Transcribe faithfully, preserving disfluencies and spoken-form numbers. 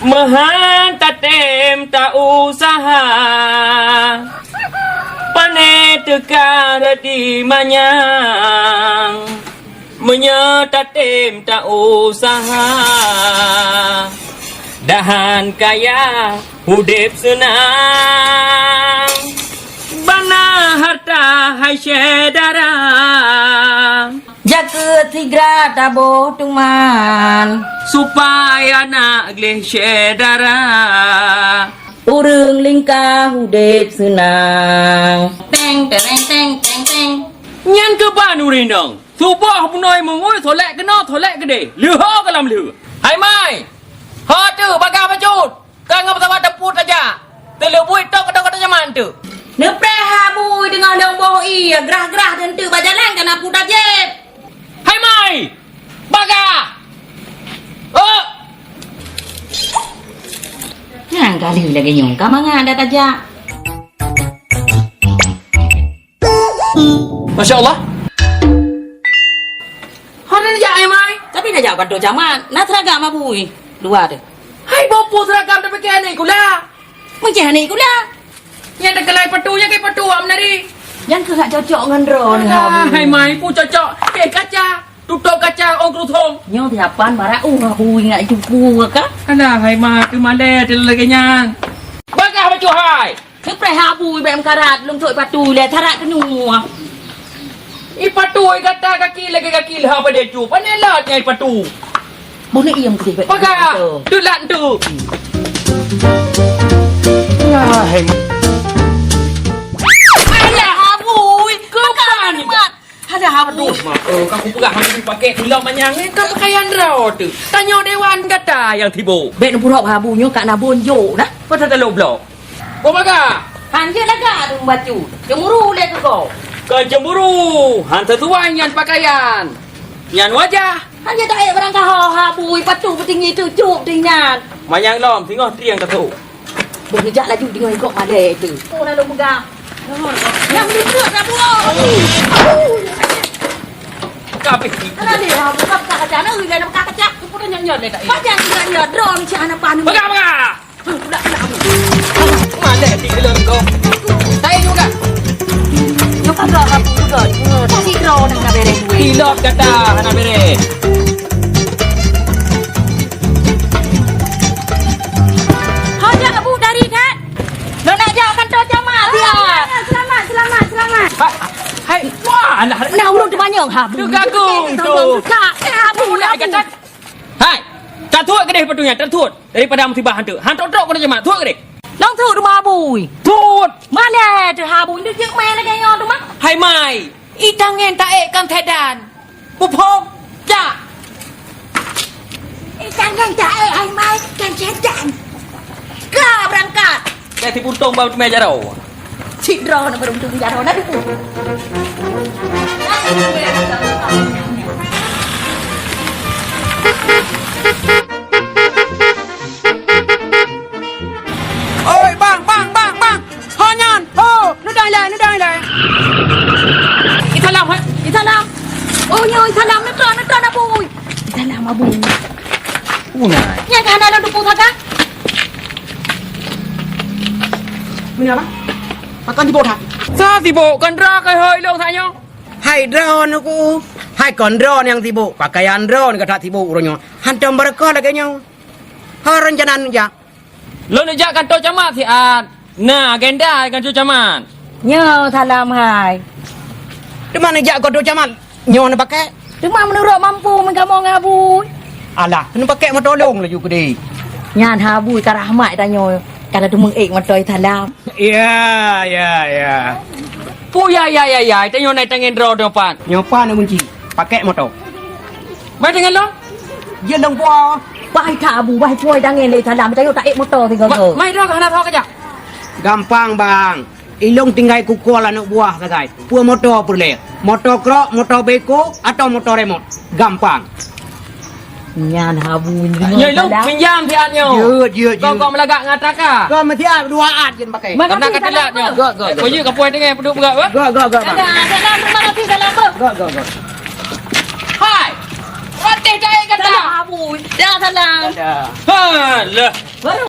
Meuhan tatem ta-useuha, pane teuka reudi manyang. Meunyoe tatem ta-useuha, dahan kaya udeb seunang, bana harta hai syedara. Jakeuet sigra taboh tuman, supaya na gleh syedara. Ureuëng lingka udeb seunang. Teng, tereng, teng, teng, teng. Nyan keuban ureuëng inong. Suboh bunoe meungui, solek keunoe, solek keudeh. Leuho ka lam lheueh. Hai mai! Ho teuh, bagah bacut! Ka ngon pesawat teupot saja. Teuleubui tok keudong-keudong nyaman teuh. Neupreh ha bui deungon lôn boh ié, grah-grah deunteuk bak jalan ka na puta jép. Hai mai! Bagah! Oh! Nyang kali lagée nyoe, ka mangat dah tajak. Masya Allah. Hana jak, eh, mai? Tapi na jak kantô camat. Na seragam abui. Dua tu. Hai, boh peue seragam tapi keu aneuk sikula. Meuceh aneuk sikula. Nyang teukeulai patu, nyang keu patu am nari. Nyan keuh hak cocok ngon droe ni, Abu. Hai, mai, peue cocok? Keu kaca. Tutôp kaca ôn keurusong. Nyoe siapan barak uh, Abu ingat cuku ka? Alah, hai, mai, keu malée lagée nyan. Bagah bacut hai. Neupreh ha bui bèk meukarat, lôn sôk ipatui lé, sarat keunoe. Ipatui gata kaki lagée kaki lhah padé cu, pane lat nyang ipatui. Boh neuiem keudeh bèk. Paga, teulat tu. Hai. Alah, ha bui, keupan. Alah, ha bui. Aduh, mak, oh, ka kupeugah hana dipakai ulang manyang, eh, ka pakaian droe tu. Tanyoe dewan gata nyang sibuk. Bèk neupeurok ha bui nyoe ka na bonjok dah. Pasal talo blok. Boh bagah! Han jeuet lagak dum bacut. Cemburu lé keu gob. Kon cemburu, han sisuai nyan pakaian. Nyan wajah. Han jeuet taék barang kaho ha bui, patu peutinggi tu cup tinggi nyan. Manyang lom, singoh trieng tasôk. Boh neujak laju deungon gob malée tu. Oh, lalu peugah. Nyang meunurot dah buah. Kabeh. Alah, dia buka kaca, nak udah buka kaca. Sudah nyot-nyot lé tak. Kaca nyot-nyot, drone cak hana panuh. Pegang, pegang. Malée di dalam kau. Saya juga. Yo kagak aku juga. Kasih drone nak beres. Pilot kata hana beres. Hajat Abu dari kan? Lo nak jak kantor camat dia. Selamat, selamat, selamat. Hai, hai. Wah, alah. Nah, urut terbanyong ha. Tergagum tu. Kak, eh, Abu nak kata. Hai, tatuek keudeh patong nyan, tatuek. Daripada musibah hantu. Hantu trok kena jemak, tuek keudeh. Langsung rumah Abu. Tut. Mana tu Abu? Dia cek main lagi nyoe tu mah. Hai mai, itang ngen taék kan sedan. Bubong. Dah. Itang ngen taék hai mai kan sedan. Ka berangkat. Saya si puntong bang tu meja rau. Cit droe na barô tueng jaroe na duku. Oi, bang, bang, bang, bang. Ho nyan, ho, neudong ilée, neudong ilée. Isalam, hai. Isalam. Oh, nyoe isalam, neutron, neutron, Abu. Isalam, Abu. Punai. Nyan ka hana lôn duku saga. Punai apa? Pakon sibuk that? Sa sibuk, kon droe keuh ho ilong sa nyoe. Hai droe neuku, hai kon droe nyang sibuk, pakaian droe nyang that sibuk uroe nyoe. Hantom beureukah lagée nyoe. Ho rencana neujak? Lôn neujak kantô camat siat. Na agenda kantô camat. Nyoe salam hai. Teuma neujak kantô camat. Nyoe neupakék? Teuma meunurot mampu meukamoe ngon Abu. Alah, keuneuk pakék moto lôn laju keudeh. Nyan Abu ka rahmat tanyoe, ka na teumeuék moto salam. Ya, ya, ya. Pu ya, ya, ya, ya, tanyoe na tangen droe nyoe pat. Nyoe pat na kunci. Pakék moto. Mai tangen lôn. Jeuet lôn po. Bah that Abu, bah po tangen lé salam, tanyoe taék moto sigoe. Mai droe ka hana tho kajak. Gampang, Bang. Ilong tinggai kukol aneuk buah sagai. Peue moto peureulée? Moto krok, moto beko, atau moto remot? Gampang. Nyan Abu nyoe. Nyoe ilong pinjam siat nyoe. Jeuet, jeuet, jeuet. Kau, kau meulagak ngon taka. Kau meusiat dua at jeuet pakai. Karena ka teulat nyoe. Gok, gok, gok. Kau jeuet ka puai teungoh peuduek beugak, bah? Gok, gok, gok, Bang. Ada, ada, ada, terima kasih, salam, bro. Gok, gok, gok. Hai. Roteh taék kata. Salam, Abu. Dah, salam. Dadah. Ha, lah.